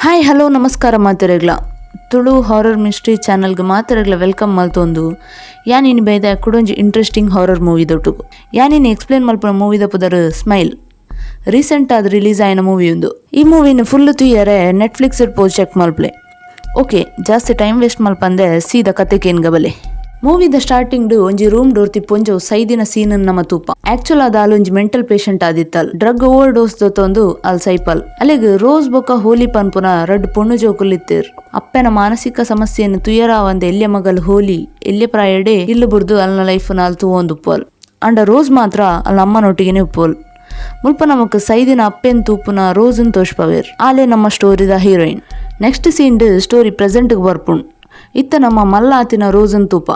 Hi, hello, ನಮಸ್ಕಾರ ಮಾತೆರೆಗ್ಲ. Tulu horror mystery ಚಾನಲ್ಗೆ ಮಾತೆರೆಗ್ಲ welcome ಮಲ್ತೊಂದು, ಯಾನಿನಿ ಬೈದ ಕುಡೊಂಜಿ interesting horror movie ದೊಟ್ಟುಗು. ಯಾನಿನಿ explain ಮಲ್ಪುನ ಮೂವಿದ ಪುದರ್ ಸ್ಮೈಲ್. ರೀಸೆಂಟ್ ಆದ್ ರಿಲೀಸ್ ಆಯಿನ ಮೂವಿ ಉಂದು. ಈ ಮೂವಿನ ಫುಲ್ ತೂಯರೆ ನೆಟ್ಫ್ಲಿಕ್ಸ್ ಪೋದು ಚೆಕ್ ಮಲ್ಪ್ಲೆ. ಓಕೆ, ಜಾಸ್ತಿ ಟೈಮ್ ವೇಸ್ಟ್ ಮಲ್ಪಂದೆ ಸೀದಾ ಕತೆ ಕೇನ್ಗ ಬಲೆ. ಮೂವಿದ ಸ್ಟಾರ್ಟಿಂಗ್ ಒಂಜಿ ರೂಮ್ ಡೋರ್ತಿ ಪೊಂಜೊ ಸೈದಿನ ಸೀನ್ ನಮ ತೂಪ. ಆಕ್ಚುಲ್ ಆದ್ ಆಲ್ ಒಂಜಿ ಮೆಂಟಲ್ ಪೇಷಂಟ್ ಆದಿತ್ತಲ್. Drug over dose ದೊತ್ತೊಂದು ಅಲ್ ಸೈಪಲ್. ಅಲೆಗ್ ರೋಸ್ ಬೊಕ್ಕ ಹೋಲಿ ಪನ್ಪುನ ರಡ್ಡ್ ಪೊಣ್ಣು ಜೋಕುಲು ಇತ್ತೆರ್. ಅಪ್ಪೆನ ಮಾನಸಿಕ ಸಮಸ್ಯೆಯನ್ನು ತುಯರಾವಂದ ಎಲ್ಯ ಮಗಲ್ ಹೋಲಿ ಎಲ್ಯ ಪ್ರಾಯಡೆ ಇಲ್ಲು ಬುರ್ದು ಅಲ್ನ ಲೈಫ್ ನಾಲ್ ತೂವೊಂದುಪ್ಪಲ್. ಅಂಡ ರೋಸ್ ಮಾತ್ರ ಅಲ್ಲ ಅಮ್ಮನೊಟ್ಟಿಗೆನೆ ಉಪ್ಪೋಲ್. ಮುಲ್ಪ ನಮಕ್ ಸೈದಿನ ಅಪ್ಪೆನ್ ತೂಪುನ ರೋಸನ್ ತೋಷ್ಪವೇರ್. ಆಲೆ ನಮ್ಮ ಸ್ಟೋರಿದ heroine. Next scene story present ಬರ್ಪುಣ್. ಇತ್ತ ನಮ್ಮ ಮಲ್ಲ ಆತಿನ ರೋಸನ್ ತೂಪ.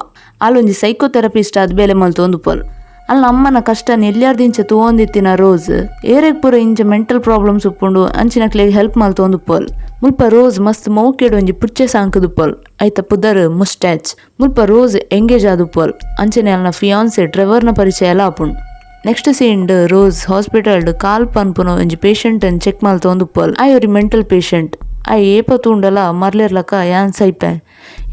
ಆಲೊಂಜಿ ಸೈಕೋಥೆರಪಿಸ್ಟ್ ಆದ್ ಬೇಲೆ ಮಲ್ತೊಂದುಪ್ಪಲ್. ಅಲ್ಲ ಅಮ್ಮನ ಕಷ್ಟ ಎಲ್ಯಾರ್ದಿಂಚ ತೂವೊಂದಿತ್ತಿನ ರೋಸ್ ಏರೆಗ್ ಪೂರ ಇಂಚ ಮೆಂಟಲ್ ಪ್ರಾಬ್ಲಮ್ಸ್ ಉಪ್ಪುಂಡು, ಅಂಚಿನಕ್ಲೆಗ್ ಹೆಲ್ಪ್ ಮಲ್ತೊಂದುಪ್ಪಲ್. ಮುಲ್ಪ ರೋಸ್ ಮಸ್ತ್ ಮೌಕೆಡ್ ಒಂಜಿ ಪುಚ್ಚೆ ಸಾಂಕುದುಪ್ಪಲ್. ಐತ ಪುದರ್ ಮುಸ್ಟ್ಯಾಚ್. ಮುಲ್ಪ ರೋಸ್ ಎಂಗೇಜ್ ಆದುಪ್ಪಲ್. ಅಂಚನೆ ಅಲ್ನ ಫಿಯಾನ್ಸೆ ಟ್ರೆವರ್ನ ಪರಿಚಯ ಎಲ್ಲ ಆಪುಂಡು. Next scene rose hospital ಕಾಲ್ ಪನ್ಪುನ ಒಂಜಿ ಪೇಷಂಟ್ ಅನ್ ಚೆಕ್ ಮಲ್ತೊಂದುಪ್ಪಲ್. ಆಯ್ ಒರಿ ಮೆಂಟಲ್ ಪೇಷಂಟ್. ಆಯ್ ಏಪ ತೂಂಡಲ ಮರ್ಲೆರ್ಲಕ ಯಾನ್ ಸೈಪೆ,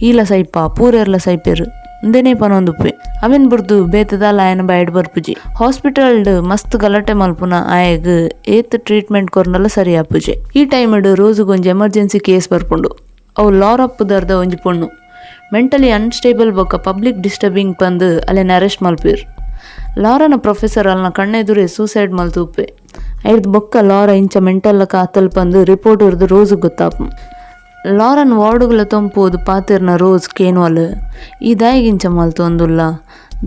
ಈಲ ಸೈಪ, ಪೂರೆರ್ಲ ಸೈಪೆರ್ ಉಂದೆನೇ ಪನೊಂದುಪ್ಪೆ. ಅವೆನ್ ಬುಡ್ದು ಬೇತದಾಲ ಆಯನ ಬಾಯ್ಡ್ ಬರ್ಪುಜಿ. ಹಾಸ್ಪಿಟಲ್ ಮಸ್ತ್ ಗಲಾಟೆ ಮಲ್ಪುನ ಆಯಗ್ ಏತ್ ಟ್ರೀಟ್ಮೆಂಟ್ ಕೊರ್ನಲ ಸರಿ ಆಪುಜಿ. ಈ ಟೈಮ್ ರೋಸ್ಗ್ ಒಂಜಿ ಎಮರ್ಜೆನ್ಸಿ ಕೇಸ್ ಬರ್ಪುಂಡು. ಅವು ಲಾರಾ ಪುದರ್ದ ಒಂಜಿ ಪೊಣ್ಣು. ಮೆಂಟಲಿ ಅನ್ಸ್ಟೇಬಲ್ ಬೊಕ್ಕ ಪಬ್ಲಿಕ್ ಡಿಸ್ಟರ್ಬಿಂಗ್ ಪಂದ್ ಅಲೆನ್ ಅರೆಸ್ಟ್ ಮಲ್ಪೆರ್. ಲಾರನ ಪ್ರೊಫೆಸರ್ ಅಲ್ನ ಕಣ್ಣೆದುರೆ ಸೂಸೈಡ್ ಮಲ್ತುಪ್ಪೆ. ಐರ್ದ್ ಬೊಕ್ಕ ಲಾರಾ ಇಂಚ ಮೆಂಟಲ್ ಕಾತಲ್ ಪಂದ್ ರಿಪೋರ್ಟ್ ಇರ್ದು ರೋಸ್ ಗೊತ್ತಾಪು. ಲಾರನ್ ವಾರ್ಡುಗಳ ತೊಂಪೋದು ಪಾತೆರ್ನ ರೋಸ್ ಕೇನ್ವಲ್, ಈ ದಾಯಿಗಿಂಚ ಮಲ್ತೊಂದುಲ್ಲ,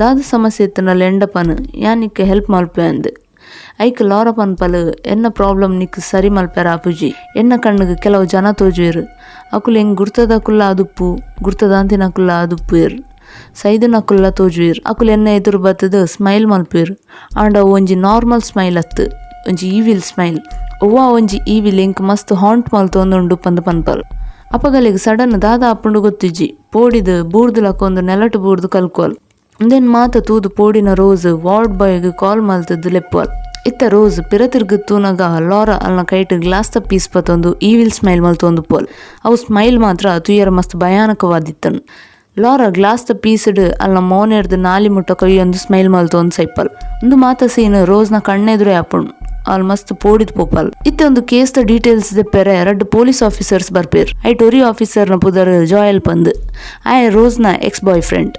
ದಾದ ಸಮಸ್ಯೆ ಇತ್ತಂಡಲ ಎಂಡಪನ್, ಯಾನಿಕ್ ಹೆಲ್ಪ್ ಮಲ್ಪೆ ಅಂದ್. ಐಕ್ ಲಾರ ಪನ್ಪಲ್, ಎನ್ನ ಪ್ರಾಬ್ಲಮ್ ನಿಕ್ ಸರಿ ಮಲ್ಪೆರ ಆಪುಜಿ. ಎನ್ನ ಕಣ್ಣುಗ್ ಕೆಲವು ಜನ ತೋಜುವೆರ್. ಅಕುಲು ಎಂಕ್ ಗುರ್ತದಕುಲ್ಲ ಆದುಪ್ಪು, ಗುರ್ತದಾಂತಿನಕುಲ್ಲ ಆದುಪ್ಪುವೆರ್, ಸೈದನಕುಲ್ಲ ತೋಜುವೆರ್. ಅಕುಲು ಎನ್ನ ಎದುರು ಬತ್ತುದು ಸ್ಮೈಲ್ ಮಲ್ಪುವೆರ್. ಆಂಡ ಅವು ಒಂಜಿ ನಾರ್ಮಲ್ ಸ್ಮೈಲ್ ಅತ್ತು, ಒಂಜಿ ಈವಿಲ್ ಸ್ಮೈಲ್. ಒವ್ವಾ ಒಂಜಿ ಈವಿಲ್ ಎಂಕ್ ಮಸ್ತ್ ಹಾಂಟ್ ಮಲ್ತೊಂದುಂಡು ಪಂದ್ ಪನ್ಪಲ್. ಅಪಗಲೆಗ್ ಸಡನ್ ದಾದ ಆಪುಂಡು ಗೊತ್ತಿಜ್ಜಿ, ಪೋಡಿದ್ ಬೂರ್ದು ಲಕ್ಕೊಂದು ನೆಲಟ್ ಬೂರ್ದು ಕಲ್ಕೋಲ್. ಉಂದೆನ್ ಮಾತ ತೂದು ಪೋಡಿನ ರೋಸ್ ವಾರ್ಡ್ ಬಾಯ್ಗ್ ಕಾಲ್ ಮಲ್ತುದು ಲೆಪ್ಪುವಲ್. ಇತ್ತ ರೋಸ್ ಪಿರ ತಿರ್ಗ್ ತೂನಗ ಲಾರಾ ಅಲ್ನ ಕೈಟ್ ಗ್ಲಾಸ್ ದ ಪೀಸ್ ಪತೊಂದು ಈವಿಲ್ ಸ್ಮೈಲ್ ಮಲ್ತೊಂದುಪ್ಪುವಲ್. ಅವು ಸ್ಮೈಲ್ ಮಾತ್ರ ತೂಯರ ಮಸ್ತ್ ಭಯಾನಕವಾದಿತ್ತನ್. ಲಾರಾ ಗ್ಲಾಸ್ ದ ಪೀಸ್ಡ್ ಅಲ್ನ ಮೋನೆರ್ದ್ ನಾಲಿ ಮುಟ್ಟ ಕೊಯ್ಯೊಂದು ಸ್ಮೈಲ್ ಮಲ್ತೊಂದು ಸೈಪಲ್. ಉಂದು ಮಾತ ಸೀನ್ ರೋಸ್ನ ಕಣ್ಣೆದುರೇ ಆಪುಂಡು. ಆಲ್ ಮಸ್ತ್ ಪೋಡಿದ್ ಪೋಪಲ್. ಇತ್ತೆ ಒಂದು ಕೇಸ್ ದ ಡೀಟೇಲ್ಸ್ ದೆಪ್ಪೆರೆ ರಡ್ಡ್ ಪೊಲೀಸ್ ಆಫೀಸರ್ಸ್ ಬರ್ಪೇರ್. ಐಟ್ ಒರಿ ಆಫೀಸರ್ ನ ಪುದರ್ ಜಾಯಲ್ ಪಂದ್. ಆಯೆ ರೋಸ್ ನ X boy friend.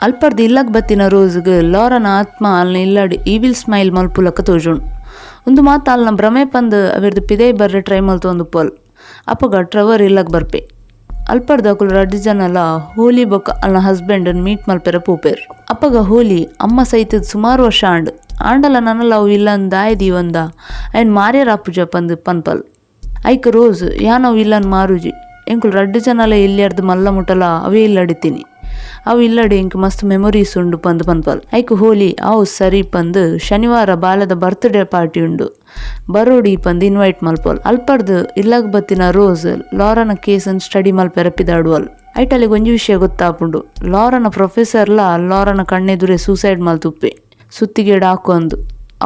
ಅಲ್ಪರ್ದ್ ಇಲ್ಲಗ್ ಬತ್ತಿನ ರೋಸ್ಗ್ ಲಾರನ ಆತ್ಮ ಅಲ್ನ ಇಲ್ಲಡ್ ಈವಿಲ್ ಸ್ಮೈಲ್ ಮಲ್ಪುಲಕ ತೋಜುಂಡು. ಉಂದು ಮಾತ ಅಲ್ನ ಭ್ರಮೆ ಪಂದ್ ಅವೆರ್ದ್ ಪಿದೈ ಬರ್ರೆ ಟ್ರೈ ಮಲ್ತೊಂದುಪ್ಪಲ್. ಅಪಗ ಟ್ರೆವರ್ ಇಲ್ಲಗ್ ಬರ್ಪೆ. ಅಲ್ಪರ್ದ್ ಅಕುಲು ರಡ್ಡ್ ಜನಲ ಹೋಲಿ ಬೊಕ್ಕ ಅಲ್ನ ಹಸ್ಬೆಂಡ್ ಮೀಟ್ ಮಲ್ಪೆರೆ ಪೋಪೆರ್. ಅಪಗ ಹೋಲಿ, ಅಮ್ಮ ಸೈತದ್ ಸುಮಾರು ವರ್ಷ ಆಂಡ್, ಆಂಡಲ ನನಲ ಅವು ಇಲ್ಲನ್ ದಾಯೆ ದೀವಂದ, ಐನ್ ಮಾರ್ಯರ ಆಪುಜ ಪಂದ್ ಪನ್ಪಲ್. ಐಕ್ ರೋಸ್, ಯಾನ್ ಅವು ಇಲ್ಲನ್ ಮಾರುಜಿ. ಎಂಕುಲು ರಡ್ಡ್ ಜನಲ ಇಲ್ಯರ್ದ್ ಮಲ್ಲ ಮುಟಲ ಅವೇ ಇಲ್ಲಡಿತೀನಿ. ಅವು ಇಲ್ಲಡೆ ಎಂಕ್ ಮಸ್ತ್ ಮೆಮೊರೀಸ್ ಉಂಡು ಪಂದ್ ಪನ್ಪಲ್. ಐಕ್ ಹೋಲಿ, ಅವು ಸರಿ ಪಂದ್ ಶನಿವಾರ ಬಾಲೆದ ಬರ್ತ್ಡೇ ಪಾರ್ಟಿ ಉಂಡು, ಬರೋಡಿ ಪಂದ್ ಇನ್ವೈಟ್ ಮಲ್ಪಲ್. ಅಲ್ಪರ್ದ್ ಇಲ್ಲಗ್ ಬತ್ತಿನ ರೋಸ್ ಲಾರನ ಕೇಸನ್ ಸ್ಟಡಿ ಮಲ್ಪೆರೆ ಪಿದಾಡುವಲ್. ಐಟಲೆಗ್ ಒಂಜಿ ವಿಷಯ ಗೊತ್ತಾಪುಂಡು. ಲಾರನ ಪ್ರೊಫೆಸರ್ಲ ಲಾರನ ಕಣ್ಣೆದುರೆ ಸೂಸೈಡ್ ಮಲ್ತುಪ್ಪೆ ಸುತ್ತಿಗೆಡ್ ಹಾಕೊಂದು,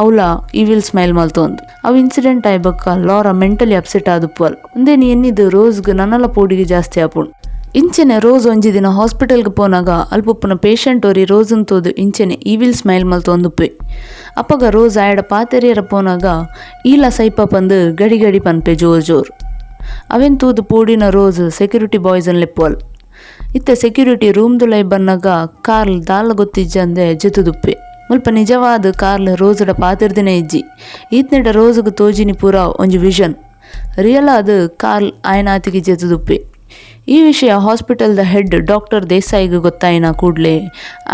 ಅವ್ಲ ಈವಿಲ್ ಸ್ಮೈಲ್ ಮಲ್ತೊಂದು. ಅವು ಇನ್ಸಿಡೆಂಟ್ ಆಯ್ ಬೊಕ್ಕ Lara mentally upset ಆದುಪ್ಪಲ್. ಉಂದೆನ್ ಎನ್ನಿದ್ ರೋಸ್ಗ್ ನನಲ ಪೋಡಿಗೆ ಜಾಸ್ತಿ ಆಪುಂಡು. ಇಂಚೆನೆ ರೋಸ್ ಒಂಜಿ ದಿನ ಹಾಸ್ಪಿಟಲ್ಗ್ ಪೋನಾಗ ಅಲ್ಪುಪ್ಪುನ ಪೇಷಂಟ್ ಒರಿ ರೋಸನ್ ತೂದು ಇಂಚೆನೆ ಈವಿಲ್ ಸ್ಮೈಲ್ ಮಲ್ತೊಂದುಪ್ಪೆ. ಅಪಗ ರೋಸ್ ಆಯಡ ಪಾತೆರಿಯರ ಪೋನಾಗ, ಈಲ ಸೈಪ ಪಂದ್ ಗಡಿ ಗಡಿ ಪನ್ಪೆ ಜೋರ್ ಜೋರ್. ಅವೆನ್ ತೂದು ಪೋಡಿನ rose security boys ಅನ್ ಲೆಪ್ಪುವಲ್. ಇತ್ತೆ ಸೆಕ್ಯೂರಿಟಿ ರೂಮ್ ದುಲೈ ಬನ್ನಗ ಕಾರ್ಲ್ ದಾಲ ಗೊತ್ತಿಜ್ಜಂದೆ ಜೆತುದುಪ್ಪೆ. ಮುಲ್ಪ ನಿಜವಾದ ಕಾರ್ಲ್ ರೋಸ್ಡ ಪಾತೆರ್ದಿನ ಇಜ್ಜಿ. ಈತ್ನೆಟ ರೋಸ್ಗ್ ತೋಜಿನಿ ಪೂರ ಒಂಜಿ ವಿಷನ್. ರಿಯಲ್ ಆದ್ ಕಾರ್ಲ್ ಆಯನಾತಿಗೆ ಜೆತುದುಪ್ಪೆ. ಈ ವಿಷಯ hospital the head doctor ದೇಸಾಯಿಗ್ ಗೊತ್ತಾಯಿನ ಕೂಡ್ಲೆ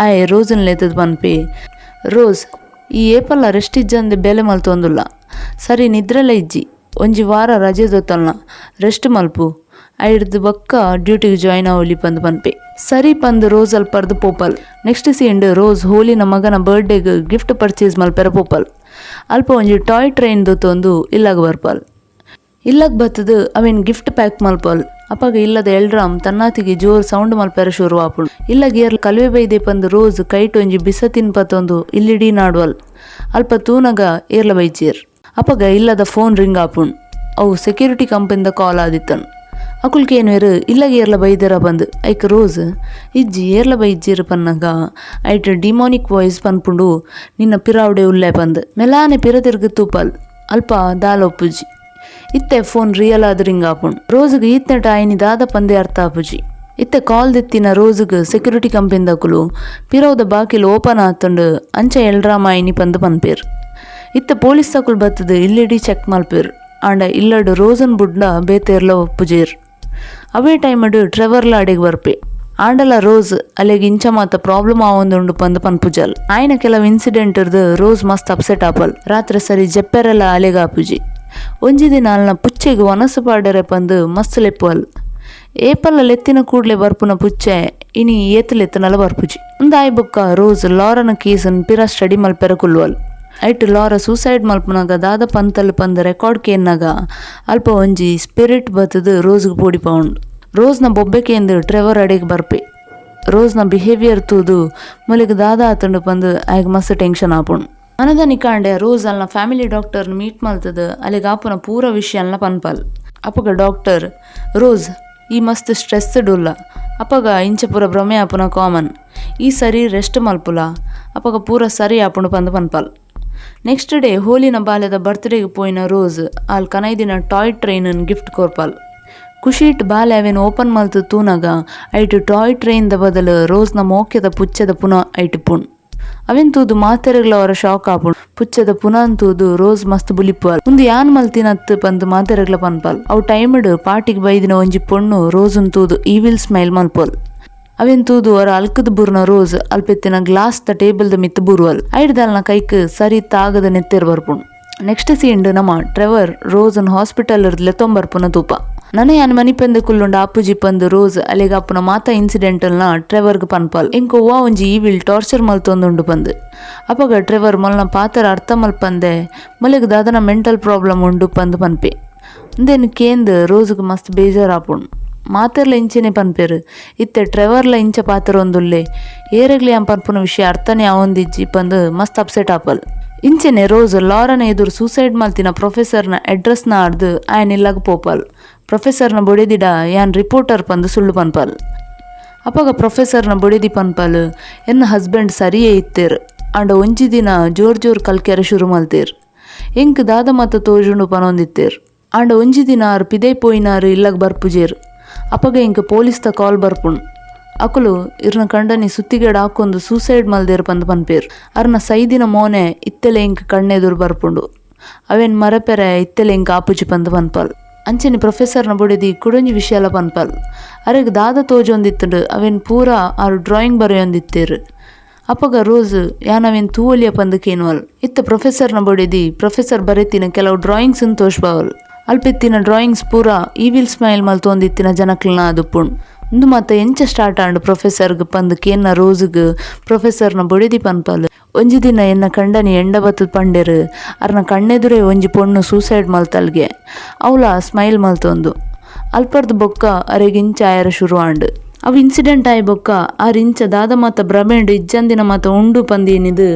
ಆಯೆ ರೋಸನ್ ಲೆತ್ತುದು ಪನ್ಪೆ, ರೋಸ್, ಈ ಏಪಲ್ಲ ರೆಸ್ಟ್ ಇಜ್ಜಂದೆ ಬೇಲೆ ಮಲ್ತೊಂದುಲ್ಲ, ಸರಿ ನಿದ್ರೆಲ ಇಜ್ಜಿ. ಒಂಜಿ ವಾರ ರಜೆ ದೊತ್ತಲ್ನ, ರೆಸ್ಟ್ ಮಲ್ಪು, ಐಡ್ದ್ ಬೊಕ್ಕ ಡ್ಯೂಟಿಗ್ ಜಾಯಿನ್ ಆವೊಲಿ ಪಂದ್ ಪನ್ಪೆ. ಸರಿ ಪಂದ್ ರೋಸ್ ಅಲ್ಪರ್ದ್ ಪೋಪಲ್. Next scene rose ಹೋಲಿನ ಮಗನ ಬರ್ಡೇಗ್ ಗಿಫ್ಟ್ ಪರ್ಚೇಸ್ ಮಲ್ಪೆರ ಪೋಪಲ್. ಅಲ್ಪ ಒಂಜಿ ಟಾಯ್ ಟ್ರೈನ್ ದೊತ್ತೊಂದು ಇಲ್ಲಗ್ ಬರ್ಪಲ್. ಇಲ್ಲಗ್ ಬತ್ತುದು ಅವೆನ್ ಗಿಫ್ಟ್ ಪ್ಯಾಕ್ ಮಲ್ಪಲ್. ಅಪಗ ಇಲ್ಲದ ಎಲ್ರಾಮ್ ತನ್ನಾತಿಗೆ ಜೋರ್ ಸೌಂಡ್ ಮಲ್ಪೆರ ಶುರು ಆಪುಂಡು. ಇಲ್ಲಗ್ ಏರ್ಲ ಕಲ್ವೆ ಬೈದೆ ಪಂದ್ ರೋಸ್ ಕೈಟ್ ಒಂಜಿ ಬಿಸ ತಿನ್ಪತೊಂದು ಇಲ್ಲಿಡೀ ನಾಡ್ವಲ್. ಅಲ್ಪ ತೂನಗ ಏರ್ಲ ಬೈಚೇರ್. ಅಪಗ ಇಲ್ಲದ ಫೋನ್ ರಿಂಗ್ ಆಪುಂಡು. ಅವು ಸೆಕ್ಯೂರಿಟಿ ಕಂಪನಿದ ಕಾಲ್ ಆದಿತ್ತನ್. ಅಕುಲ್ ಕೇನುವೆರ್ ಇಲ್ಲಗ್ ಏರ್ಲ ಬೈದೆರ ಪಂದ್. ಐಕ್ ರೋಸ್ ಇಜ್ಜಿ ಏರ್ಲ ಬೈಜ್ಜೆರ್ ಪನ್ನಗ ಐಟ್ ಡಿಮಾನಿಕ್ ವಾಯ್ಸ್ ಪನ್ಪುಂಡು ನಿನ್ನ ಪಿರಾವುಡೆ ಉಲ್ಲೆ ಪಂದ್. ಮೆಲಾನೆ ಪಿರ ತಿರ್ಗ್ ತೂಪಲ್ ಅಲ್ಪ ದಾಲ ಉಪ್ಪುಜಿ. ಇತ್ತೆ ಫೋನ್ ರಿಯಲ್ ಆದ್ ರಿಂಗ್ ಆಪುಂಡು. ರೋಸ್ಗ್ ಈತ್ನೆಟ ಆಯಿನಿ ದಾದ ಪಂದೇ ಅರ್ಥ ಆಪುಜಿ. ಇತ್ತೆ ಕಾಲ್ ದೆತ್ತಿನ ರೋಸ್ಗ್ ಸೆಕ್ಯೂರಿಟಿ ಕಂಪೆನಿದಕುಲು ಪಿರವುದ ಬಾಕಿಲ್ ಓಪನ್ ಆತ್ಂಡ್ ಅಂಚ ಎಲ್ರಾಮ ಆಯಿನಿ ಪಂದ್ ಪನ್ಪೆರ್. ಇತ್ತೆ ಪೊಲೀಸ್ದಕುಲು ಬತ್ತ್ದ್ ಇಲ್ಲ್ ಇಡೀ ಚೆಕ್ ಮಲ್ಪೆರ್. ಆಂಡ ಇಲ್ಲಡ್ ರೋಸನ್ ಬುಡ್ಂಡ ಬೇತೆ ಏರ್ಲ ಉಪ್ಪುಜೆರ್. ಅವೇ ಟೈಮ್ಡ್ ಟ್ರೆವರ್ಲ ಅಡೆಗ್ ಬರ್ಪೆ. ಆಂಡಲ ರೋಸ್ ಅಲೆಗ್ ಇಂಚ ಮಾತ ಪ್ರಾಬ್ಲಮ್ ಆವೊಂದುಂಡು ಪಂದ್ ಪನ್ಪುಜಲ್. ಆಯಿನ ಕೆಲವು ಇನ್ಸಿಡೆಂಟ್ ರ್ದ್ ರೋಸ್ ಮಸ್ತ್ ಅಪ್ಸೆಟ್ ಆಪಲ್. ರಾತ್ರೆ ಸರಿ ಜೆಪ್ಪೆರೆಲ ಅಲೆಗ್ ಆಪುಜಿ. ಒಂಜಿ ದಿನ ಅಲ್ನ ಪುಚ್ಚೆಗ್ ವನಸ್ ಪಾಡೆರೆ ಪಂದ್ ಮಸ್ತ್ ಲೆಪ್ಪುವಲ್. ಏಪಲ ಲೆತ್ತಿನ ಕೂಡ್ಲೆ ಬರ್ಪುನ ಪುಚ್ಚೆ ಇನಿ ಏತ್ ಲೆತ್ತ್ಂಡಲ ಬರ್ಪುಜಿ. ಉಂದು ಆಯಿ ಬೊಕ್ಕ ರೋಸ್ ಲಾರನ ಕೇಸ್ ನ್ ಪಿರ ಸ್ಟಡಿ ಮಲ್ಪೆರೆ ಕುಲ್ಲುವಲ್. ಐಟ್ ಲಾರ ಸೂಸೈಡ್ ಮಲ್ಪುನಗ ದಾದ ಪಂತಲ್ ಪಂದ್ ರೆಕಾರ್ಡ್ ಕೇನ್ನಗ ಅಲ್ಪ ಒಂಜಿ ಸ್ಪಿರಿಟ್ ಬತ್ತ್ದ್ ರೋಸ್ಗ್ ಪೋಡಿಪಾವುಂಡು. ರೋಸ್ನ ಬೊಬ್ಬೆ ಕೇಂದ್ ಟ್ರೆವರ್ ಅಡೆಗ್ ಬರ್ಪೆ. ರೋಸ್ನ ಬಿಹೇವಿಯರ್ ತೂದು ಮೊಲೆಗ್ ದಾದ ಆತ್ಂಡ್ ಪಂದ್ ಆಯಗ್ ಮಸ್ತ್ ಟೆನ್ಷನ್ ಆಪುಂಡು. ಮನದಾನಿ ಕಾಂಡೆ ರೋಸ್ ಅಲ್ನ ಫ್ಯಾಮಿಲಿ ಡಾಕ್ಟರ್ನ್ ಮೀಟ್ ಮಲ್ತ್ದ್ ಅಲೆಗ್ ಆಪುನ ಪೂರ ವಿಷಯಲ್ನ ಪನ್ಪಲ್. ಅಪಗ ಡಾಕ್ಟರ್, ರೋಸ್ ಈ ಮಸ್ತ್ ಸ್ಟ್ರೆಸ್ಡ್ ಉಲ್ಲ. ಅಪಗ ಇಂಚ ಪೂರ ಭ್ರಮೆ ಆಪುನ ಕಾಮನ್. ಈ ಸರಿ ರೆಸ್ಟ್ ಮಲ್ಪುಲ ಅಪಗ ಪೂರ ಸರಿ ಆಪುಂಡು ಪಂದ್ ಪನ್ಪಲ್. ನೆಕ್ಸ್ಟ್ ಡೇ ಹೋಲಿನ ಬಾಲೆದ ಬರ್ತ್ಡೇಗ್ ಪೋಯಿನ ರೋಸ್ ಆಲ್ ಕನೈದಿನ ಟಾಯ್ ಟ್ರೈನ್ ನ್ ಗಿಫ್ಟ್ ಕೊರ್ಪಲ್. ಖುಷಿಟ್ ಬಾಲೆ ಅವೆನ್ ಓಪನ್ ಮಲ್ತ್ ತೂನಗ ಐಟ್ ಟಾಯ್ ಟ್ರೈನ್ ದ ಬದಲ್ ರೋಸ್ ನ ಮೋಕೆದ ಪುಚ್ಚೆದ ಪುನ ಐಟ್ ಇಪ್ಪುಂಡು. ಅವೆನ್ ತೂದು ಮಾತೆರೆಗ್ಲ ಒರ ಶಾಕ್ ಆಪುಂಡು. ಪುಚ್ಚೆದ ಪುನನ್ ತೂದು ರೋಸ್ ಮಸ್ತ್ ಬುಲಿಪುವಲ್. ಉಂದು ಯಾನ್ ಮಲ್ತಿನತ್ತ್ ಪಂದ್ ಮಾತೆರೆಗ್ಲ ಪನ್ಪಲ್. ಅವು ಟೈಮ್ ಡ್ ಪಾರ್ಟಿಗ್ ಬೈದಿನ ಒಂಜಿ ಪೊಣ್ಣು ರೋಸ್ ನ್ ತೂದು ಈವಿಲ್ ಸ್ಮೈಲ್ ಮಲ್ಪುವಲ್. ಅವೆನ್ ತೂದು ಒರ ಅಲ್ಕ್ದ್ ಬೂರ್ನ ರೋಸ್ ಅಲ್ಪೆತ್ತಿನ ಗ್ಲಾಸ್ ದ ಟೇಬಲ್ ದ ಮಿತ್ತ್ ಬೂರುವಲ್. ಐಡ್ದ್ ಅಲ್ನ ಕೈಕ್ ಸರಿ ತಾಗದ್ ನೆತ್ತೆರ್ ಬರ್ಪುಂಡು. ನೆಕ್ಸ್ಟ್ ಸೀನ್ ಡ್ ನಮ ಟ್ರೆವರ್ ರೋಸ್ ನ್ ಹಾಸ್ಪಿಟಲ್ ರ್ದ್ ಲೆತೊಂದು ಬರ್ಪುನ ತೂಪ. ನನ ಯಾನ್ ಮನಿಪಂದೆ ಕುಲ್ಲುಂಡ ಆಪುಜಿ ಪಂದ್ ರೋಸ್ ಅಲೆಗ್ ಆಪುನ ಮಾತ ಇನ್ಸಿಡೆಂಟ್ ಲ್ನ ಟ್ರೆವರ್ ಗ್ ಪನ್ಪಲ್. ಎಂಕ್ ಒವ್ವಾ ಒಂಜಿ ಈವಿಲ್ ಟಾರ್ಚರ್ ಮಲ್ತೊಂದುಂಡು ಪಂದ್. ಅಪಗ ಟ್ರೆವರ್ ಮೊಲ್ನ ಪಾತೆರ ಅರ್ಥ ಮಲ್ಪಂದೆ ಮೊಲೆಗ್ ದಾದನ ಮೆಂಟಲ್ ಪ್ರಾಬ್ಲಮ್ ಉಂಡು ಪಂದ್ ಪನ್ಪೆ. ಉಂದೆನ್ ಕೇಂದ್ ರೋಸ್ ಗ್ ಮಸ್ತ್ ಬೇಜಾರ್ ಆಪುಂಡು. ಮಾತೆರ್ಲ ಇಂಚೆನೆ ಪನ್ಪೆರ್. ಇತ್ತೆ ಟ್ರೆವರ್ಲ ಇಂಚ ಪಾತೆರೊಂದುಲ್ಲೆ. ಏರೆಗ್ಲ ಯಾನ್ ಪನ್ಪುನ ವಿಷಯ ಅರ್ಥನೆ ಆವೊಂದಿಜ್ಜಿ ಪಂದ್ ಮಸ್ತ್ ಅಪ್ಸೆಟ್ ಆಪಲ್. ಇಂಚೆನೆ ರೋಸ್ ಲಾರನ ಎದುರು ಸೂಸೈಡ್ ಮಲ್ತಿನ ಪ್ರೊಫೆಸರ್ನ ಅಡ್ರೆಸ್ ನ್ ಆಡ್ದ್ ಆಯನ ಇಲ್ಲಗ್ ಪೋಪಲ್. ಪ್ರೊಫೆಸರ್ನ ಬೊಡೆದಿಡ ಯಾನ್ ರಿಪೋರ್ಟರ್ ಪಂದ್ ಸುಳ್ಳು ಪನ್ಪಲ್. ಅಪಗ ಪ್ರೊಫೆಸರ್ನ ಬೊಡೆದಿ ಪನ್ಪಲ್ ಎನ್ನ ಹಸ್ಬೆಂಡ್ ಸರಿಯೇ ಇತ್ತೆರ್. ಆಂಡ ಒಂಜಿ ದಿನ ಜೋರ್ ಜೋರ್ ಕಲ್ಕೆರೆ ಶುರು ಮಲ್ತೆರ್. ಎಂಕ್ ದಾದ ಮಾತ ತೋಜುಂಡು ಪನೊಂದಿತ್ತೆರ್. ಆಂಡ ಒಂಜಿ ದಿನ ಆರ್ ಪಿದಯಿ ಪೋಯಿನಾರ್ ಇಲ್ಲಗ್ ಬರ್ಪುಜೆರ್. ಅಪಗ ಎಂಕ್ ಪೊಲೀಸ್ದ ಕಾಲ್ ಬರ್ಪುಂಡು. ಅಕುಲು ಇರ್ನ ಕಂಡನಿ ಸುತ್ತಿಗೆಡ್ ಆಕೊಂದು ಸೂಸೈಡ್ ಮಲ್ದೆರ್ ಪಂದ್ ಪನ್ಪೆರ್. ಅರ್ನ ಸೈದಿನ ಮೋನೆ ಇತ್ತೆಲ ಎಂಕ್ ಕಣ್ಣೆದುರು ಬರ್ಪುಂಡು. ಅವೆನ್ ಮರಪೆರೆ ಇತ್ತೆಲ ಎಂಕ್ ಆಪುಜಿ ಪಂದ್ ಪನ್ಪಲ್. ಅಂಚೆನೆ ಪ್ರೊಫೆಸರ್ನ ಬೊಡೆದಿ ಕುಡೊಂಜಿ ವಿಷಯಲ ಪನ್ಪಲ್. ಅರೆಗ್ ದಾದ ತೋಜೊಂದಿತ್ತ್ಂಡ್ ಅವೆನ್ ಪೂರ ಆರ್ ಡ್ರಾಯಿಂಗ್ ಬರೆಯೊಂದಿತ್ತೆರ್. ಅಪಗ ರೋಸ್ ಯಾನ್ ಅವೆನ್ ತೂವೊಲಿಯ ಪಂದ್ ಕೇನುವಲ್. ಇತ್ತೆ ಪ್ರೊಫೆಸರ್ನ ಬೊಡೆದಿ ಪ್ರೊಫೆಸರ್ ಬರೆತಿನ ಕೆಲವು ಡ್ರಾಯಿಂಗ್ಸ್ ನ್ ತೋಜ್ಪಾವಲ್. ಅಲ್ಪ ಇತ್ತಿನ ಡ್ರಾಯಿಂಗ್ಸ್ ಪೂರ ಈವಿಲ್ ಸ್ಮೈಲ್ ಮಲ್ತೊಂದಿತ್ತಿನ ಜನಕ್ಲೆನ ಆದುಪ್ಪುಂಡು. ಉಂದು ಮಾತ ಎಂಚ ಸ್ಟಾರ್ಟ್ ಆಂಡ್ ಪ್ರೊಫೆಸರ್ಗ್ ಪಂದ್ ಕೇನ್ನ ರೋಸ್ಗ್ ಪ್ರೊಫೆಸರ್ನ ಬೊಡೆದಿ ಪನ್ಪಲ್. ಒಂಜಿ ದಿನ ಎನ್ನ ಕಂಡನಿ ಎಂಡ ಬತ್ತ್ದ್ ಪಂಡೆರ್ ಅರ್ನ ಕಣ್ಣೆದುರೇ ಒಂಜಿ ಪೊಣ್ಣು ಸೂಸೈಡ್ ಮಲ್ತಲ್ಗೆ. ಅವ್ಲ ಸ್ಮೈಲ್ ಮಲ್ತೊಂದು. ಅಲ್ಪರ್ದ್ ಬೊಕ್ಕ ಅರೆಗ್ ಇಂಚ ಆಯೆರೆ ಶುರು ಆಂಡ್. ಅವು ಇನ್ಸಿಡೆಂಟ್ ಆಯಿ ಬೊಕ್ಕ ಆರ್ ಇಂಚ ದಾದ ಮಾತ ಭ್ರಮೆಡ್ ಇಜ್ಜಂದಿನ ಮಾತ ಉಂಡು ಪಂದ್ ಎನ್ನಿದ್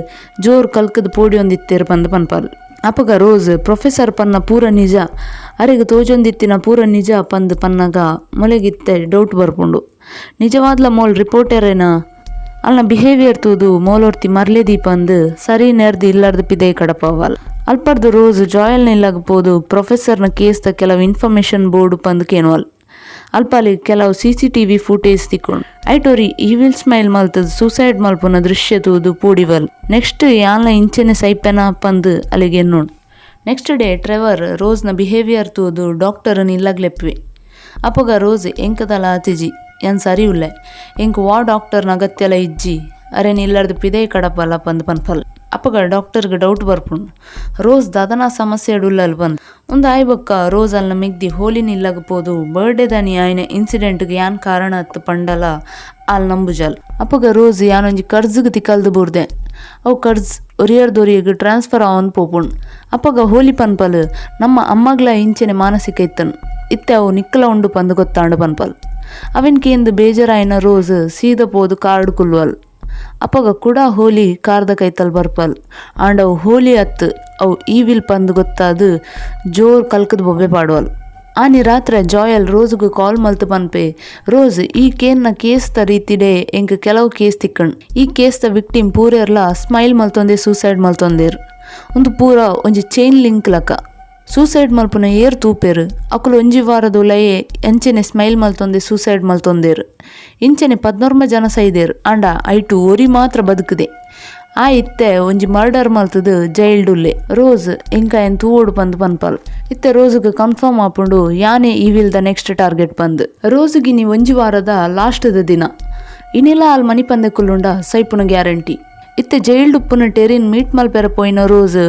ಜೋರ್ ಕಲ್ಕ್ದ್ ಪೋಡ್ಯೊಂದಿತ್ತೆರ್ ಪಂದ್ ಪನ್ಪಲ್. ಅಪಗ ರೋಸ್ ಪ್ರೊಫೆಸರ್ ಪನ್ನ ಪೂರ ನಿಜ, ಅರೆಗ್ ತೋಜೊಂದಿತ್ತಿನ ಪೂರ ನಿಜ ಪಂದ್ ಪನ್ನಗ ಮೊಲೆಗ್ ಇತ್ತೆ ಡೌಟ್ ಬರ್ಪುಂಡು. ನಿಜವಾದ್ಲ ಮೋಲ್ ರಿಪೋರ್ಟೆರೆನ? ಅಲ್ನ ಬಿಹೇವಿಯರ್ ತೂದು ಮೋಲೊರ್ತಿ ಮರ್ಲೆದಿ ಪಂದ್ ಸರಿ ನೆರ್ದ್ ಇಲ್ಲರ್ದ್ ಪಿದಯಿ ಕಡಪಾವಲ್. ಅಲ್ಪರ್ದ್ ರೋಸ್ ಜಾಯಲ್ನ ಇಲ್ಲಗ್ ಪೋದು ಪ್ರೊಫೆಸರ್ನ ಕೇಸ್ದ ಕೆಲವು ಇನ್ಫಾರ್ಮೇಶನ್ ಬೋಡು ಪಂದ್ ಕೇನುವಲ್. ಅಲ್ಪ ಅಲೆಗ್ ಕೆಲವು ಸಿಸಿಟಿವಿ ಫೂಟೇಜ್ ತಿಕ್ಕುಂಡು. ಐಟ್ ಒರಿ ಈವಿಲ್ ಸ್ಮೈಲ್ ಮಲ್ತ್ದ್ ಸೂಸೈಡ್ ಮಲ್ಪುನ ದೃಶ್ಯ ತೂದು ಪೋಡಿವಲ್. ನೆಕ್ಸ್ಟ್ ಯಾನ್ಲ ಇಂಚೆನೆ ಸೈಪೆನಾ ಪಂದ್ ಅಲೆಗ್ ಎನ್ನುಂಡು. Next day Trevor ರೋಸ್ನ behaviour ತೂದು ಡಾಕ್ಟರ್ ನ್ ಇಲ್ಲಗ್ ಲೆಪ್ಪುವೆ. ಅಪಗ ರೋಸ್ ಎಂಕ್ ದಾಲ ಆತಿಜಿ ಯಾನ್ ಸರಿ ಉಲ್ಲೆ. ಎಂಕ್ ವಾ ಡಾಕ್ಟರ್ ನ ಅಗತ್ಯಲ ಇಜ್ಜಿ ಅರೆನ್ ಇಲ್ಲರ್ದ್ ಪಿದಯಿ ಕಡಪಲ ಪಂದ್ ಪನ್ಪಲ್. ಅಪಗ ಡಾಕ್ಟರ್ ಗ್ ಡೌಟ್ ಬರ್ಪುಂಡು ರೋಸ್ ದಾದನ ಸಮಸ್ಯೆಡ್ ಉಲ್ಲಲ್ ಪಂದ್. ಉಂದು ಆಯಿ ಬೊಕ್ಕ ರೋಸ್ ಅಲ್ನ ಮೆಗ್ದಿ ಹೋಲಿನ ಇಲ್ಲಗ್ ಪೋದು ಬರ್ಡೇ ದಾನಿ ಆಯಿನ ಇನ್ಸಿಡೆಂಟ್ ಗ್ ಯಾನ್ ಕಾರಣ ಅತ್ತ್ ಪಂಡಲ ಆಲ್ ನಂಬುಜಲ್. ಅಪಗ ರೋಸ್ ಯಾನೊಂಜಿ ಕರ್ಜ್ ಗ್ ತಿಕಲ್ದ್ ಬೂರ್ದೆ. ಅವು ಕರ್ಜ್ ಒರಿಯರ್ದ್ ಒರಿಯಗ್ ಟ್ರಾನ್ಸ್ಫರ್ ಆವೊಂದು ಪೋಪುಂಡು. ಅಪಗ ಹೋಲಿ ಪನ್ಪಲ್ ನಮ್ಮ ಅಮ್ಮಗ್ಲಾ ಇಂಚೆನೆ ಮಾನಸಿಕ ಇತ್ತ್ಂಡ್. ಇತ್ತೆ ಅವು ನಿಕ್ಕ್ಲ ಉಂಡು ಪಂದ್ ಗೊತ್ತಾಂಡ್ ಪನ್ಪಲ್. ಅವೆನ್ ಕೇಂದ್ ಬೇಜಾರಾಯಿನ ರೋಸ್ ಸೀದ ಪೋದು ಕಾರ್ಡ್ ಕುಲ್ಲುವಲ್. ಅಪಗ ಕುಡ ಹೋಲಿ ಕಾರ್ದ ಕೈತಲ್ ಬರ್ಪಲ್. ಆಂಡ ಅವು ಹೋಲಿ ಅತ್ತ್ ಅವು ಈವಿಲ್ ಪಂದ್ ಗೊತ್ತಾದ್ ಜೋರ್ ಕಲ್ಕ್ದ್ ಬೊಬ್ಬೆ ಪಾಡುವಲ್. ಆನಿ ರಾತ್ರೆ ಜಾಯಲ್ ರೋಸ್ಗ್ ಕಾಲ್ ಮಲ್ತ್ ಪನ್ಪೆ, ರೋಸ್, ಈ ಕೇನ್ನ ಕೇಸ್ದ ರೀತಿಡೆ ಎಂಕ್ ಕೆಲವು ಕೇಸ್ ತಿಕ್ಕಣ್. ಈ ಕೇಸ್ದ ವಿಕ್ಟಿಮ್ ಪೂರೆರ್ಲ ಸ್ಮೈಲ್ ಮಲ್ತೊಂದೆ ಸೂಸೈಡ್ ಮಲ್ತೊಂದೆರ್. ಉಂದು ಪೂರ ಒಂಜಿ ಚೈನ್ ಲಿಂಕ್ ಲಕ. ಸೂಸೈಡ್ ಮಲ್ಪುನ ಏರ್ ತೂಪೆರ್, ಅಕುಲು ಒಂಜಿ ವಾರದ ಉಲಯೇ ಅಂಚೆನೆ ಸ್ಮೈಲ್ ಮಲ್ತೊಂದೆ ಸೂಸೈಡ್ ಮಲ್ತೊಂದೆರ್. ಇಂಚೆನೆ 11 ಜನ ಸೈದೆರ್. ಆಂಡ ಐಟು ಒರಿ ಮಾತ್ರ ಬದುಕುದೆ. ಆ ಇತ್ತೆ ಒಂಜಿ ಮರ್ಡರ್ ಮಲ್ತುದು ಜೈಲ್ಡ್ ಉಲ್ಲೆ. ರೋಸ್ ಎಂಕ್ ಆಯನ್ ತೂವೊಡು ಪಂದ್ ಪನ್ಪಲ್. ಇತ್ತೆ ರೋಸ್ಗ್ ಕನ್ಫರ್ಮ್ ಆಪುಂಡು ಯಾನೆ evil the next target ಪಂದ್. ರೋಸ್ಗ್ ಇನಿ ಒಂಜಿ ವಾರದ ಲಾಸ್ಟ್ ದ ದಿನ. ಇನಿಲ ಆಲ್ ಮನಿಪಂದೆ ಕುಲ್ಲುಂಡ ಸೈಪುನ ಗ್ಯಾರಂಟಿ. ಇತ್ತೆ ಜೈಲ್ಡ್ ಉಪ್ಪುನ ಟೆರಿನ್ ಮೀಟ್ ಮಲ್ಪೆರೆ ಪೋಯಿನ ರೋಸ್,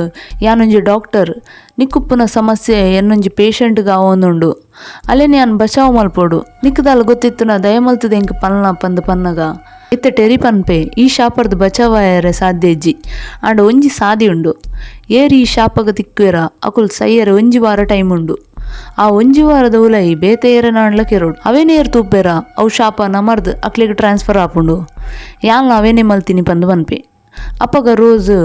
ಯಾನೊಂಜಿ ಡಾಕ್ಟರ್, ನಿಕ್ಕುಪ್ಪುನ ಸಮಸ್ಯೆ ಎನ್ನೊಂಜಿ ಪೇಷಂಟ್ ಗ್ ಆವೊಂದುಂಡು, ಅಲೆನ್ ಯಾನ್ ಬಚಾವ್ ಮಲ್ಪೊಡು, ನಿಕ್ಕ್ ದಾಲ ಗೊತ್ತಿತ್ತುಂಡ ದಯ ಮಲ್ತುದು ಎಂಕ್ ಪನ್ಲ ಪಂದ್ ಪನ್ನಗ, ಇತ್ತೆ ಟೆರಿ ಪನ್ಪೆ ಈ ಶಾಪರ್ದ್ ಬಚಾವ್ ಆಯೆರೆ ಸಾಧ್ಯ ಇಜ್ಜಿ, ಆಂಡ ಒಂಜಿ ಸಾದಿ ಉಂಡು. ಏರ್ ಈ ಶಾಪಗ್ ತಿಕ್ಕುವೆರ ಅಕುಲು ಸೈಯೆರೆ ಒಂಜಿ ವಾರ ಟೈಮ್ ಉಂಡು. ಆ ಒಂಜಿ ವಾರದ ಉಲಯಿ ಬೇತೆ ಏರೆನಾಂಡಲ ಕೆರೊಡು. ಅವೆನ್ ಏರ್ ತೂಪೆರ ಅವು ಶಾಪ ನಮರ್ದ್ ಅಕ್ಲೆಗ್ ಟ್ರಾನ್ಸ್ಫರ್ ಆಪುಂಡು. ಯಾನ್ಲ ಅವೆನೆ ಮಲ್ತಿನಿ ಪಂದ್ ಪನ್ಪೆ. ಅಪಗ ರೋಸ್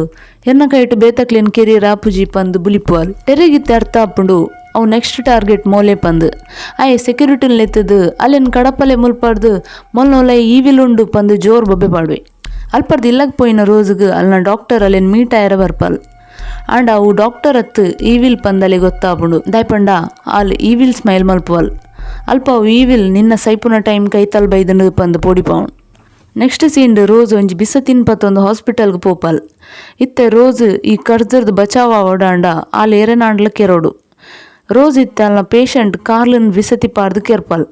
ಎನ್ನ ಕೈಟ್ ಬೇತಕ್ಲೆನ್ ಕೆರಿಯೆರೆ ಆಪುಜಿ ಪಂದ್ ಬುಲಿಪುವಲ್. ಟೆರಿಗ್ ಇತ್ತೆ ಅರ್ಥ ಆಪುಂಡು ಅವು ನೆಕ್ಸ್ಟ್ ಟಾರ್ಗೆಟ್ ಮೋಲೆ ಪಂದ್. ಆಯೆ ಸೆಕ್ಯೂರಿಟಿನ್ ಲೆತ್ತುದು ಅಲೆನ್ ಕಡಪಲೆ ಮುಲ್ಪರ್ದ್ ಮೊಲ್ನ ಉಲಯಿ ಈವಿಲ್ ಉಂಡು ಪಂದ್ ಜೋರ್ ಬೊಬ್ಬೆ ಪಾಡುವೆ. ಅಲ್ಪರ್ದ್ ಇಲ್ಲಗ್ ಪೋಯಿನ ರೋಸ್ಗ್ ಅಲ್ನ ಡಾಕ್ಟರ್ ಅಲೆನ್ ಮೀಟ್ ಆಯೆರೆ ಬರ್ಪಲ್. ಆಂಡ ಅವು ಡಾಕ್ಟರ್ ಅತ್ತ್ ಈವಿಲ್ ಪಂದ್ ಅಲೆಗ್ ಗೊತ್ತಾಪುಂಡು. ದಾಯೆ ಪಂಡ ಆಲ್ ಈವಿಲ್ ಸ್ಮೈಲ್ ಮಲ್ಪುವಲ್. ಅಲ್ಪ ಅವು ಈವಿಲ್ ನಿನ್ನ ಸೈಪುನ ಟೈಮ್ ಕೈತಲ್ ಬೈದ್ಂಡ್ ಪಂದ್ ಪೋಡಿಪಾವುಂಡು. ನೆಕ್ಸ್ಟ್ ಸೀನ್ಡ್ ರೋಸ್ ಒಂಜಿ ಬಿಸ ತಿನ್ಪತ್ತೊಂದು ಹಾಸ್ಪಿಟಲ್ಗ್ ಪೋಪಲ್. ಇತ್ತೆ ರೋಸ್ ಈ ಕರ್ಜರ್ದ್ ಬಚಾವ್ ಆವೊಡಾಂಡ ಆಲ್ ಏರೆನಾಂಡಲ ಕೆರೊಡು. ರೋಸ್ ಇತ್ತೆ ಅಲ್ನ ಪೇಷಂಟ್ ಕಾರ್ಲನ್ ಬಿಸತಿ ಪಾಡ್ದ್ ಕೆರ್ಪಲ್.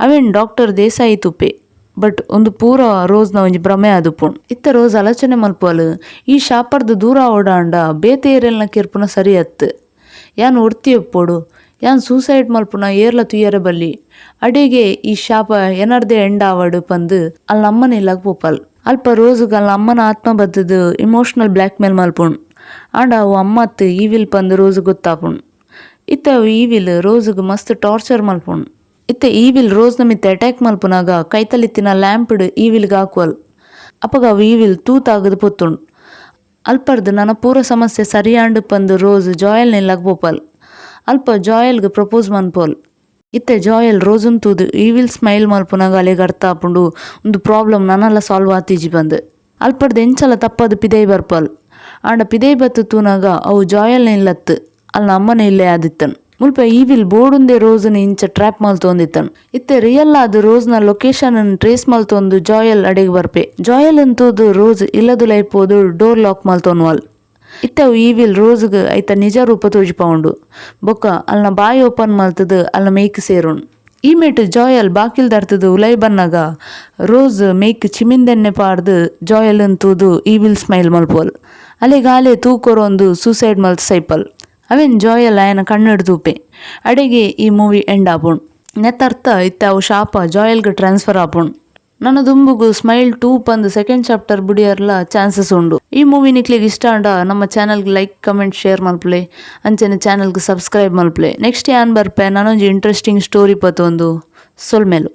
ಅವೆನ್ ಡಾಕ್ಟರ್ ದೇಸಾಯಿ ತೂಪೆ. ಬಟ್ ಉಂದು ಪೂರ ರೋಸ್ನ ಒಂಜಿ ಭ್ರಮೆ ಆದುಪ್ಪುಂಡು. ಇತ್ತೆ ರೋಸ್ ಆಲೋಚನೆ ಮಲ್ಪುವಲ್, ಈ ಶಾಪರ್ದ್ ದೂರ ಆವೊಡಾಂಡ ಬೇತೆ ಏರೆಲ್ನ ಕೆರ್ಪುನ ಸರಿ ಅತ್ತ್. ಯಾನ್ ಒರ್ತಿ ಉಪ್ಪೊಡು. ಯಾನ್ ಸೂಸೈಡ್ ಮಲ್ಪುನ ಏರ್ಲ ತೂಯೆರೆ ಬಲ್ಲಿ. ಅಡೆಗೆ ಈ ಶಾಪ ಎನರ್ದೇ ಎಂಡ್ ಆವಡ್ ಪಂದ್ ಅಲ್ನ ಅಮ್ಮನ ಇಲ್ಲಗ್ ಪೋಪಲ್. ಅಲ್ಪ ರೋಸ್ಗ್ ಅಲ್ನ ಅಮ್ಮನ ಆತ್ಮ ಬತ್ತುದು emotional black mail ಮಲ್ಪುಂಡು. ಆಂಡ ಅವು ಅಮ್ಮ ಅತ್ತ್ ಈವಿಲ್ ಪಂದ್ ರೋಸ್ಗ್ ಗೊತ್ತಾಪುಂಡು. ಇತ್ತೆ ಅವು ಈವಿಲ್ ರೋಸ್ಗ್ ಮಸ್ತ್ ಟಾರ್ಚರ್ ಮಲ್ಪುಂಡು. ಇತ್ತೆ ಈವಿಲ್ ರೋಸ್ನ ಮಿತ್ತ್ ಅಟ್ಯಾಕ್ ಮಲ್ಪುನಗ ಕೈತಲಿತ್ತಿನ ಲ್ಯಾಂಪ್ಡ್ ಈವಿಲ್ಗ್ ಆಕುವಲ್. ಅಪಗ ಅವು ಈವಿಲ್ ತೂತಾಗದ್ ಪೊತ್ತುಂಡು. ಅಲ್ಪರ್ದ್ ನನ ಪೂರ ಸಮಸ್ಯೆ ಸರಿಯಾಂಡ್ ಪಂದ್ ರೋಸ್ ಜಾಯಲ್ ಇಲ್ಲಗ್ ಪೋಪಲ್. ಅಲ್ಪ ಜಾಯಲ್ಗ್ ಪ್ರಪೋಸ್ ಮನ್ಪುವಲ್. ಇತ್ತೆ ಜಾಯಲ್ ರೋಸ್ನ್ ತೂದು ಈವಿಲ್ ಸ್ಮೈಲ್ ಮಲ್ಪುನಗ ಅಲೆಗ್ ಅರ್ಥ ಆಪುಂಡು ಉಂದು ಪ್ರಾಬ್ಲಮ್ ನನಲ ಸಾಲ್ವ್ ಆತಿಜಿ ಪಂದ್. ಅಲ್ಪರ್ದ್ ಎಂಚಲ ತಪ್ಪದ್ ಪಿದಯಿ ಬರ್ಪಲ್. ಆಂಡ ಪಿದಯಿ ಬತ್ತ್ ತೂನಗ ಅವು ಜಾಯಲ್ನ ಇಲ್ಲತ್ತ್ ಅಲ್ನ ಅಮ್ಮನ ಇಲ್ಲೇ ಆದಿತ್ತನ್. ಮುಲ್ಪ ಈವಿಲ್ ಬೋಡುಂದೆ ರೋಸ್ನ್ ಇಂಚ ಟ್ರ್ಯಾಪ್ ಮಲ್ತೊಂದಿತ್ತನ್. ಇತ್ತೆ ರಿಯಲ್ ಆದ್ ರೋಸ್ನ ಲೊಕೇಶನ್ ನ್ ಟ್ರೇಸ್ ಮಲ್ತೊಂದು ಜಾಯಲ್ ಅಡೆಗ್ ಬರ್ಪೆ. ಜಾಯಲ್ ನ್ ತೂದು ರೋಸ್ ಇಲ್ಲದುಲಯಿ ಪೋದು ಡೋರ್ ಲಾಕ್ ಮಲ್ತೊನ್ವಲ್. ಇತ್ತೆ ಅವು ಈವಿಲ್ ರೋಸ್ಗ್ ಐತ ನಿಜ ರೂಪ ತೋಜಿಪಾವುಂಡು. ಬೊಕ್ಕ ಅಲ್ನ ಬಾಯಿ ಓಪನ್ ಮಲ್ತುದು ಅಲ್ನ ಮೇಕ್ ಸೇರುಂಡು. ಈ ಮೇಟ್ ಜಾಯಲ್ ಬಾಕಿಲ್ ದರ್ತುದು ಉಲಯಿ ಬನ್ನಗ ರೋಸ್ ಮೇಕ್ ಚಿಮಿಂದೆಣ್ಣೆ ಪಾಡ್ದ್ ಜಾಯಲ್ ನ್ ತೂದು ಈವಿಲ್ ಸ್ಮೈಲ್ ಮಲ್ಪುವಲ್. ಅಲೆಗ್ ಆಲೇ ತೂಕೊರೊಂದು ಸೂಸೈಡ್ ಮಲ್ತ್ ಸೈಪಲ್. ಅವೆನ್ ಜಾಯಲ್ ಆಯನ ಕಣ್ಣುಡ್ ತೂಪೆ. ಅಡೆಗೆ ಈ ಮೂವಿ ಎಂಡ್ ಆಪುಂಡು. ನೆತ್ತ ಅರ್ಥ ಇತ್ತೆ ಅವು ಶಾಪ ಜಾಯಲ್ಗ್ ಟ್ರಾನ್ಸ್ಫರ್ ಆಪುಂಡು. ನನ ದುಂಬುಗು ಸ್ಮೈಲ್ 2 ಪಂದ್ ಸೆಕೆಂಡ್ ಚಾಪ್ಟರ್ ಬುಡಿಯರ್ಲ ಚಾನ್ಸಸ್ ಉಂಡು. ಈ ಮೂವಿ ನಿಕ್ಲೆಗ್ ಇಷ್ಟ ಆಂಡ ನಮ್ಮ ಚಾನೆಲ್ ಗ್ like comment share ಮಲ್ಪುಲೆ. ಅಂಚನೆ ಚಾನೆಲ್ ಗ್ ಸಬ್ಸ್ಕ್ರೈಬ್ ಮಲ್ಪುಲೆ. ನೆಕ್ಸ್ಟ್ ಯಾನ್ ಬರ್ಪೆ ನನೊಂಜಿ ಇಂಟ್ರೆಸ್ಟಿಂಗ್ ಸ್ಟೋರಿ ಪತೊಂದು. ಸೊಲ್ಮೆಲು.